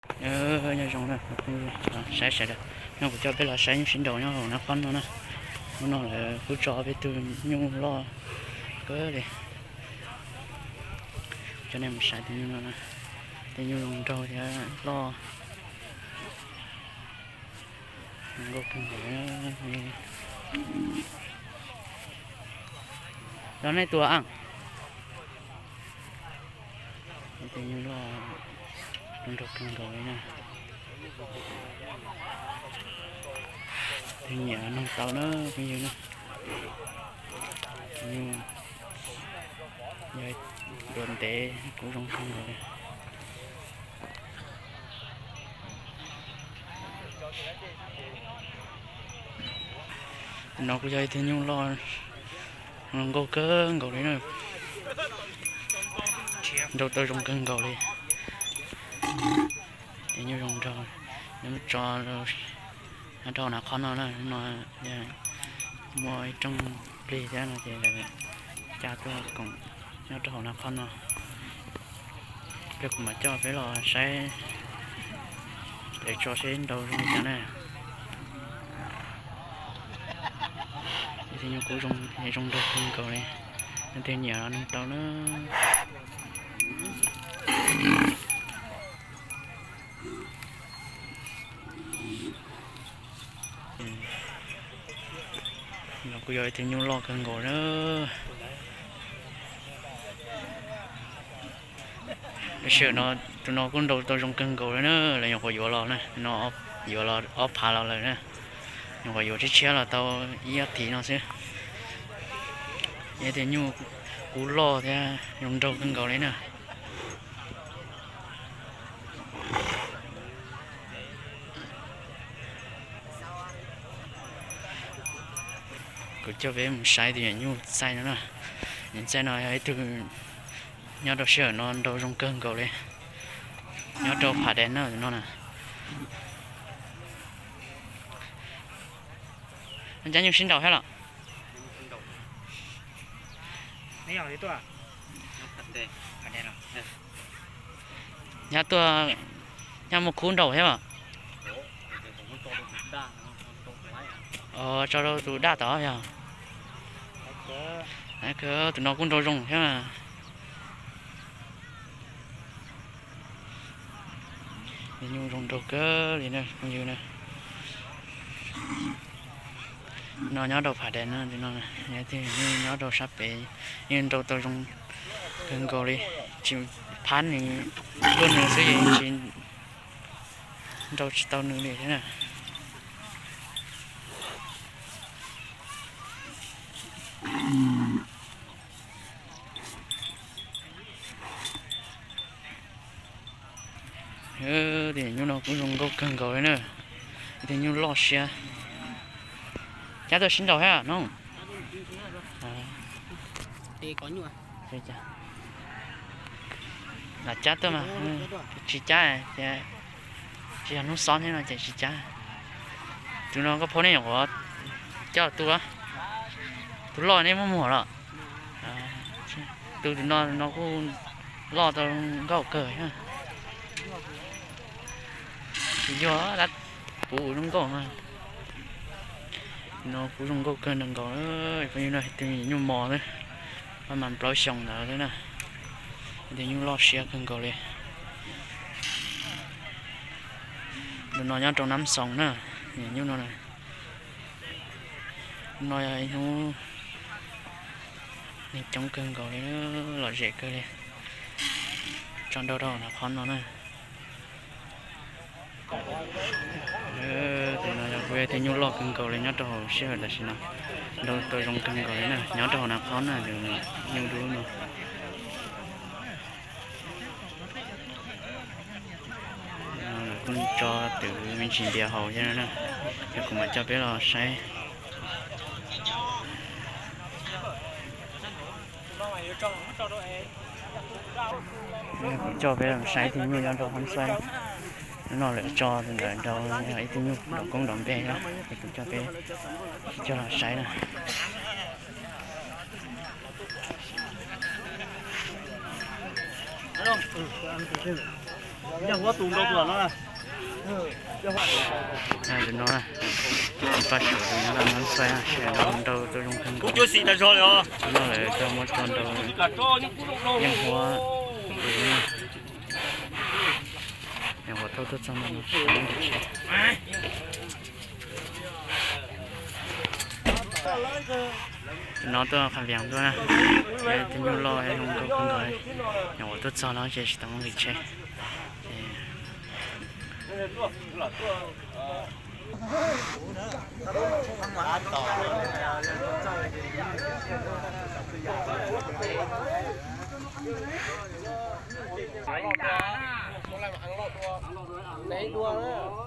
Nyob zoo na, saib sawv daws, no kuv coj peb los saib nyuj sib nraus nyob hauv Naj Qhob no na. Hnub no lawv kuj tso peb tug nyuj loj kawg li. Coj nej mus saib tus nyuj no, tus nyuj zoo nraug thiab loj. Zoo nkauj kawg nkaus. Los nej tua a. Tus nyuj loj zoo nraug kawg nkaus li na. Tus nyiam noog tau na phooj ywg na. Tus nyuj yog dua ntev kuj zoo kawg nkaus li. Tus no kuj yog ib tug nyuj loj zoo nkauj kawg nkaus li na. Nraus tau zoo kawg nkaus li. Ces nyuj zoo nraug, nws muab tso nyob rau hauv Naj Qhob no na. No muaj ib rooj plig thiab no ces lawv caj tuaj koom nyob rau hauv Naj Qhob no. Pliag kuv mam coj peb los saib lawv tso seb nraus zoo li cas na. Ib tug nyuj kub zoo, zoo nraug kawg nkaus li. Leej twg nyiam los noog tau na. No kuj yog ib tug nyuj loj kawg nkaus na. Sij hawm no tus no kuj nraus tau zoo kawg nkaus li na, lawv nyuam qhuav yuav los na, no yuav los ob phav los lawm na, nyuam qhuav yuav tshiab tshiab los tau ib ob thiv no xwb. Ib tug nyuj kub loj thiab zoo nraug kawg nkaus li na. Kuv coj peb mus saib tus nyuam nyuj txaij no na. Nyuam txaij no yog ib tug nyob rau sij hawm no nraus zoo kawg nkaus li. Nyob rau Phav Dees na no na. Cov nyuj sib nraus thiab los? Nyob tuaj, nyob muaj khub nraus thiab mas. Tso rau tus daj tod yog. Tus no kuj nraus zoo thiab mas. Nyuj zoo nraug kawg li na phooj ywg na. No nyob rau Phav Dees no, nyob rau sab pem, yeej nraus tau zoo kawg nkaus li. Tsis phab nws, luaj nws xwb yeej tsis nraus tsis tau nws li thiab na. Tus nyuj no kuj zoo nkauj kawg nkaus li na. Tus nyuj loj siab. Cab tuaj sib nraus thiab no. Lam cab tuaj mas, tsis cab, tsis yog hnub xob thiab no ces tsis cab. Tus no koj phob nej nyuam qhuav coj tu, tus loj nej muab muag los. Tu tus no, no kuj loj tau nkauj kawg thiab. Tsis yog dab puv zoo nkauj mas. No kuj zoo nkauj kawg nkaus. Phooj ywg no tus nyuj mos xwb, pab mas plaub xyoos ntawd xwb na. Tus nyuj loj siab kawg nkaus li. Tus no nyob rau Nab Xoos na, nyuj no. No yog ib hnub neeg coob kawg nkaus li, lom zem kawg li. Tso nrau rau hauv qhov no na. Tus no yog kuv tus nyuj loj kawg nkaus li nyob rau hauv sij hawm tam sim no. Nrau tau zoo kawg nkaus li na, nyob rau hauv Nab Qhob na, tus nyuj dub no. Lawv kuj tso twv me ntsis npias hauv thiab na, ces kuv mam coj peb los saib. Kuv coj peb los saib ib tug nyuj nyob rau hauv xaib. Hnub no lawv tso ntawm nraud ib tug nyuj nraum koob nraum npe na, ces kuv coj peb coj los saib na. Tus no, Paj Suav tus nyob Nab Xaib, nrau tuaj zoo kawg nkaus. Tus no lawv coj muab tso nrau yeeb huab tus no. Nyuam qhuav tau tuaj txog no, tus no tuaj qhav vias tuaj na, tus nyuj loj zoo nkauj kawg nkaus. Nyuam qhuav tuaj txog no ces tsis tau nqis tsheb. Ntev dua na.